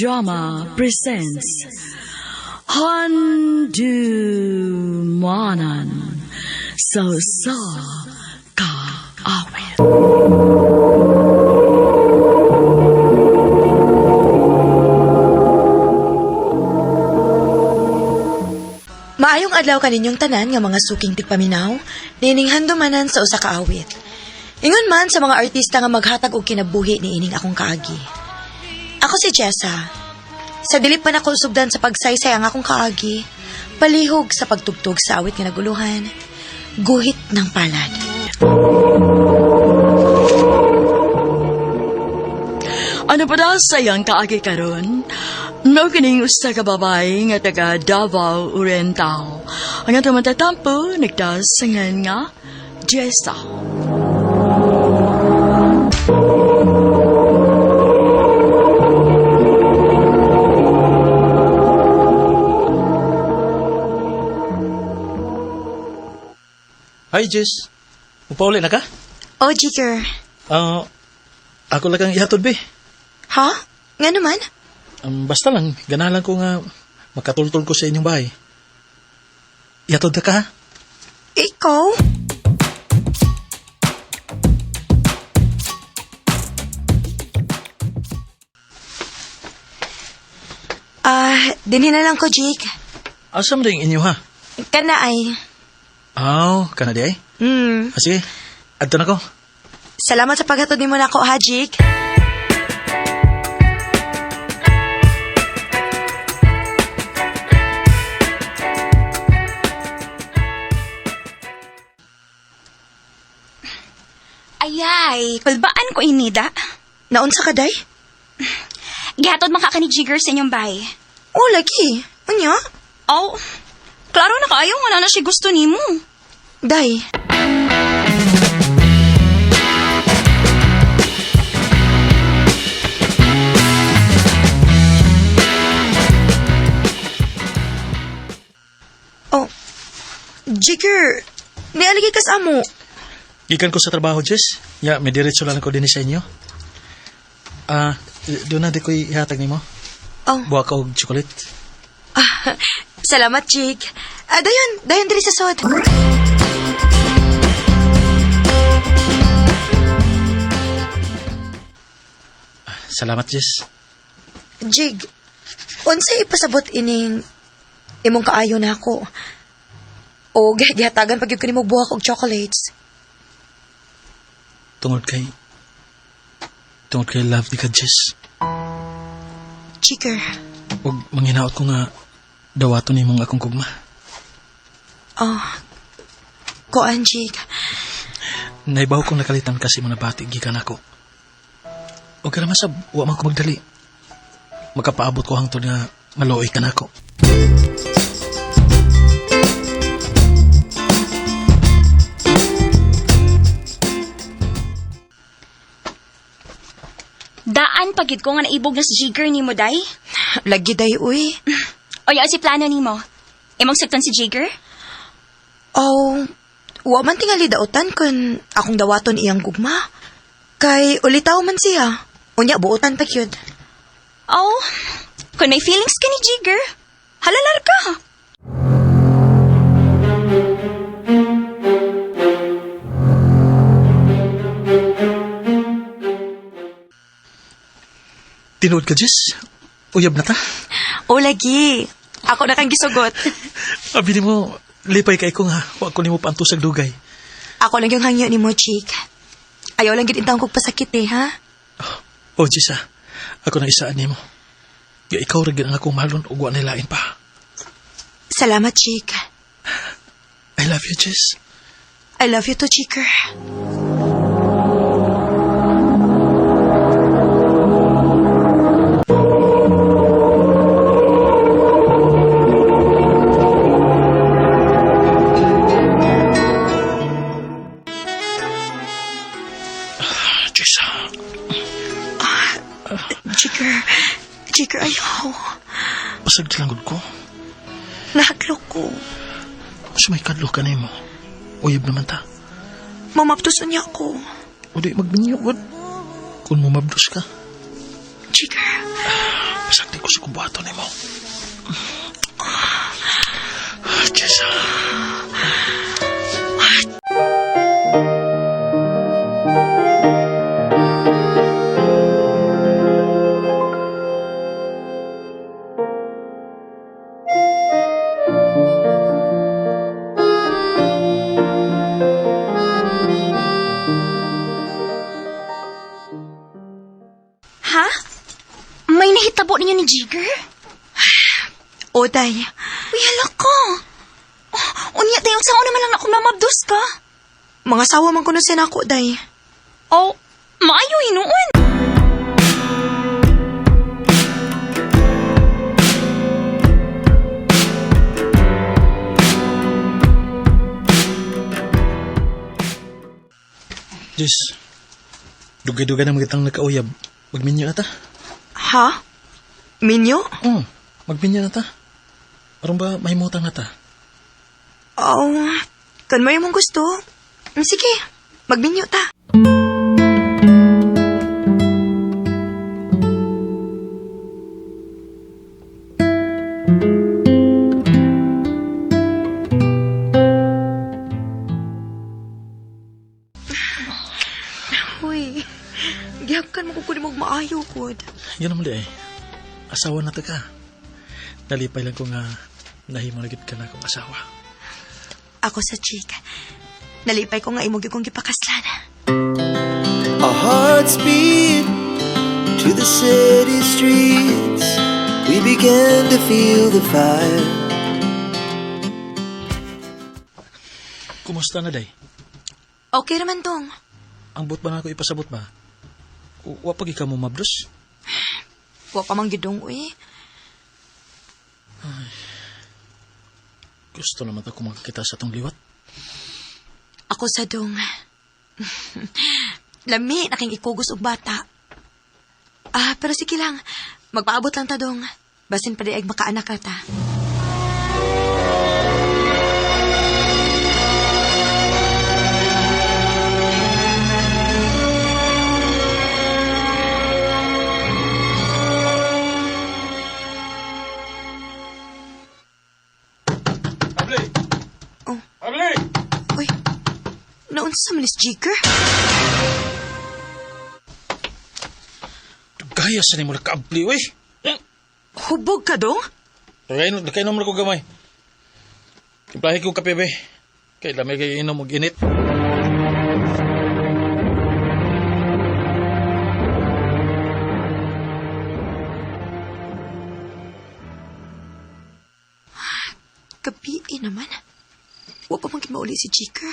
Drama presents Handumanan sa Usa Ka Awit. Maayong adlaw kaninyong tanan nga mga suking tigpaminaw, nining handumanan sa usa ka awit. Ingon man sa mga artista nga maghatag og kinabuhi niining akong kaagi. Ako si Jessa. Sa dili pa nako sugdan sa pagsaysay ang akong kaagi, palihog sa pagtugtog sa awit nga naguluhan, guhit ng palad. Ano pa daw sa iyang kaagi karon? Mao kining usa ka babae nga taga Davao Oriental. Ang atong matatampo nagdasangan nga Jessa. Hi, Jess. Upauli na ka? Oh, Jigger. Ah, ako lang kang ihatod, be. Ha? Nga naman? Basta lang, ganahan lang ko nga makatultol ko sa inyong bahay. Ihatod na ka, ha? Ikaw? Ah, dinhi na lang ko, Jake. Asa man rin inyo, ha? Kana ay. Aw, kana di ay? Ah, sige, adto na ko. Salamat sa paghatod nimo nako, ha, Jake? Ayay, kulbaan ko inida. Naunsa ka, day? Gihatod man ka ni Jigger sa inyong bahay. Oh, lagi. Unya? Oh, klaro na kaayo nga na siya gusto nimo. Day. Oh, Jigger, nialigi ka sa amo. Gikan ko sa trabaho, Jess. Ya, may diretso lang ko din sa inyo. Ah, doon na di ko ihatag nimo. Oh, Buha ka og chocolate. ah, salamat, Jig. Ah, dayon, dayon diri sa sod. Salamat, Jess. Jig, unsay ipasabot ining imong kaayo na ako? O gihatagan pag gyud ko nimo buhak og chocolates. Tungod kay love di ka, Jess. Jigger, Ug manghinaot ko nga dawaton nimong akong gugma. oh, kuan, Jig. Naibaw kong nakalitan kasi mga nabati gikan ako. O kaya masab, wa man ko magdali. Makapaabot ko hangtod nga maluoy ka nako. Daan pagid ko nga naibog na si Jigger nimo, day. Lagi day, uy. O si plano nimo. Imong saktan si Jigger? Oh, wa man tingali daotan kun akong dawaton iyang gugma. Kay ulitaw man siya. Unya buotan pa gyud. Oh, kung may feelings ka ni Jigger, halalar ka. Tinuod ka, Jess. Uyab na ta. O lagi. Ako na kang gisugot. Abi nimo, lipay kay ko nga. Wa ko nimo paantusag dugay. Ako lang yung hangyo ni mo, Chick. Ayaw lang gid intawon kog pasakit eh, ha? O, Jess, ah. Ako na isaan nimo. Ya, ikaw ra gyud ang akong mahalon ug wa nay lain pa. Salamat, Chick. I love you, Jess. I love you too, Chicker. Jess, ah. Chicker. Chicker, ayaw. Pasag lang ko. Nahadlok ko. Mas may kadlo ka nimo. Uyab naman ta. Mamaptusan niya ako. O di magminyo, god. Kung mumabdos ka. Chicker. Masakti ko sa kumbuhato ni mo. Jessa. Ha? May nahitabo ninyo ni Jigger? O, day. Uy, hala ka. Oh, unya tayo, sa una man lang ako mamabdos ka. Mga sawa man kuno siya nako, day. Oh, maayo hinuon. Jess, dugay-dugay na magitang nagkauyab. Magminyo na ta. Ha? Minyo? Oo, magminyo na ta. Aron ba mahimutang na ta? Oh, kan may mong gusto. Sige, magminyo ta. Uy, gihapkan mo ko kunin maayo ko. Yan naman di ay. Asawa na ta ka. Nalipay lang ko nga nahimo na gid ka na akong asawa. Ako sa chika. Nalipay ko nga imong gyud kong gipakaslan. Our hearts beat to the city streets. We began to feel the fire. Kumusta na day? Okay raman tong. Ang but ba na ako ipasabot ba? Wa pag ikaw mo mabdos? Wa pa man gidong uy. Gusto naman ako makakita sa tong liwat. Ako sa dong. Lami na king ikugos og bata. Ah, pero sige lang. Magpaabot lang ta dong. Basin pa di ay makaanak ra ta. Abli! Oh. Abli! Uy, naunsa man is Jigger? Gaya sa nimo nakaabli, uy! Hubog ka dong? Nakainom na ko gamay. Timplahe ko kape, be. Kay lamay kay inom og init. Gabi eh naman. Wa pa man gid mauli si Jigger.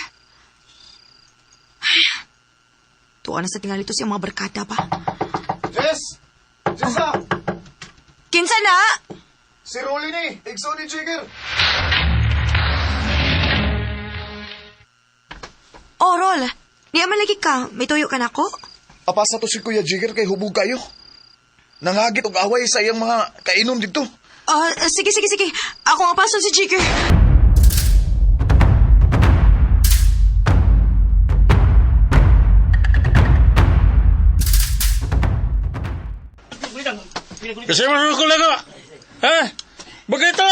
Ay, tuwa na sa tingali to siyang mga barkada pa. Jess! Jessa! Kinsa na? Si Rolly ni! Igso ni Jigger! Oh, Rol. Niya man lagi ka. May tuyo ka nako? Apasa to si Kuya Jigger kay hubog kayo. Nangagit og away sa iyang mga kainom dito. Ah, sige, sige, sige. Ako ang pason si Jigger. Kasi mo ko lang Ha? Bakit ito?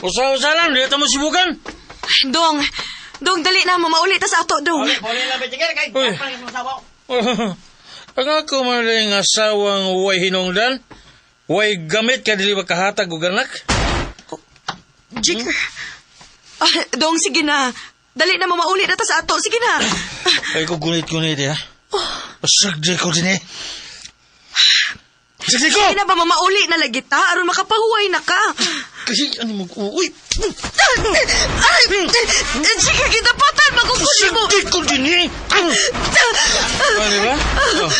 Usa-usa lang, dito mo sibukan. Dong, dong, dali na. Mamauli ta sa ato, dong. Uy. Ang ako man lang asawang way hinungdan, way gamit ka dili makahatag og anak. Jigger. Ah, dong, sige na. Dali na, mamauli na ta sa ato. Sige na. Ay ko gunit-gunit ya. Pasag di ko din eh. Pasag di ko! Sige na ba, mamauli na lagi ta? Aron makapahuway na ka. Kasi ano mo, uy! Ay, Jigger, gidapatan. Magukuli mo. Pasag di ko din eh! Ah, di ba? Oh.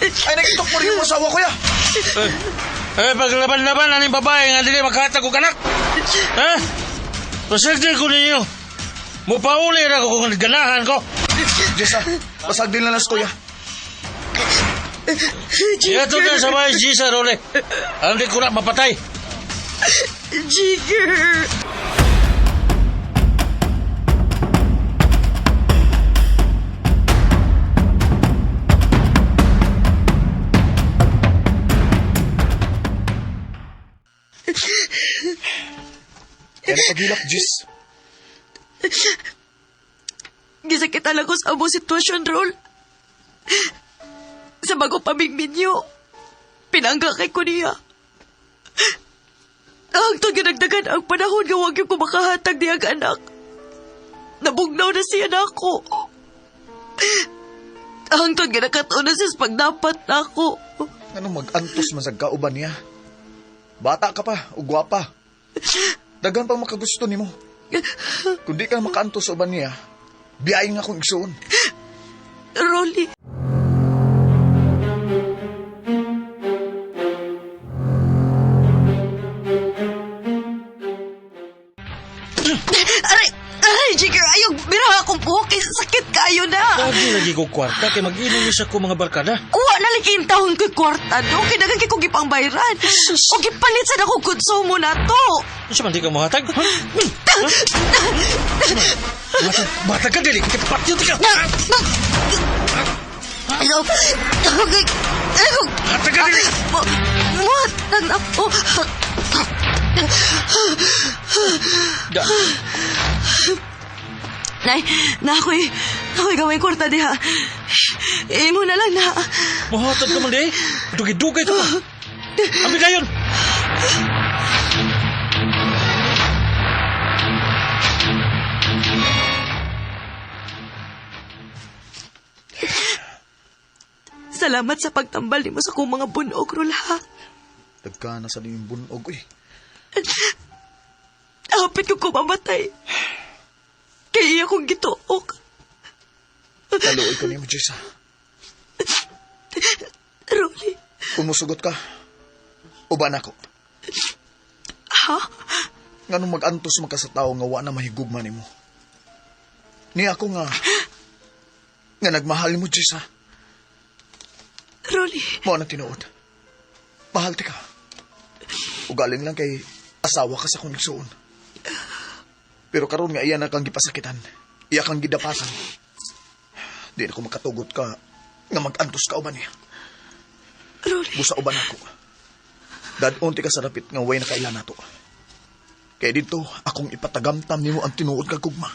Ay, nagitok mo rin yung asawa ko ya! Eh, paglaban-laban, aning babae nga dili makahatag og anak. Ha? Pasag di ko ninyo. Mupauli ra ko kung ganahan ko. Jessa, basag din lang kuya. Ito ka sa mga Gisa, Role. Hindi ko na mapatay. Jigger. Kaya napaghilak, Jis. Gisakitan ako sa among sitwasyon, Rol. Sa bago pa minyo, pinangga kay ko niya. Ang ginagdagan ang panahon nga wag yung kumakahatag niya ang anak. Nabugnaw na siya na ako. Ang ginakataon na siya sa pagdapat na ako. Anong mag-antos man sa kauban niya? Bata ka pa, o gwapa. Daghan pang makagusto nimo. Kung di ka makaantos sa uban niya, biyain nga akong igsuon. Rolly. Aray! Aray, Jigger! Ayaw, bira akong buhok. Kay sakit kayo na. Lagi lagi ko kwarta kay mag-inom ni sa ko mga barkada. Kuha na lang kayong taon ko'y kwarta, no? Kaya kay kong gipang bayran. O gipalit sa akong konsumo na to. Unsa man di ka mohatag? Ha? Ha? Matag ka dili kay patyo ti ka. Ayaw. Ayaw. Hatag ka dili. Muhatag na ako. Da. Nay, na ako'y, ako'y gawin kwarta diha. Imo na lang na. Mohatag ka man di. Dugay-dugay ka pa. Abi dayon. Salamat sa pagtambal nimo sa akong mga bunog, Rol, ha? Dagka na sa iyong bunog, uy. Hapit ko kumamatay. Kaya iya kong gituok. Kaluoy ko nimo, Jis, ha? Rolly, Kung musugot ka, uban ako. ha? Nganong mag-antos man ka sa tao nga wa na mahigugma nimo. Ni ako nga, nga nagmahal nimo, Jis, ha? Rolly, Mao na tinuod. Mahal ti ka. Ugaling lang kay asawa ka sa kong igsuon. Pero karon nga iya na kang gipasakitan. Iya kang gidapasan. Di na ko makatugot ka nga mag-antos ka uban niya. Rolly. Busa uban ako. Dadon ti ka sa dapit nga way na kailan nato. Kaya dito, akong ipatagamtam nimo ang tinuod ka gugma.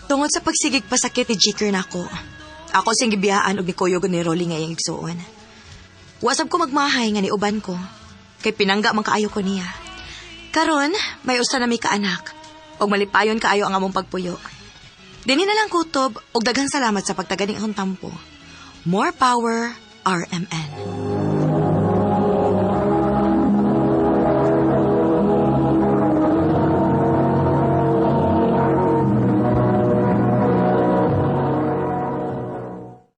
Tungod sa pagsigig pasakit ni Jicker nako. Ako siyang gibiyaan og nikuyog ni Rolly nga iyang igsuon. Wasab ko magmahay nga niuban ko. Kay pinangga man kaayo ko niya. Karon, may usa na mi kaanak. Og malipayon kaayo ang among pagpuyo. Dinhi na lang kutob og daghang salamat sa pagtaganing akong tampo. More power, RMN.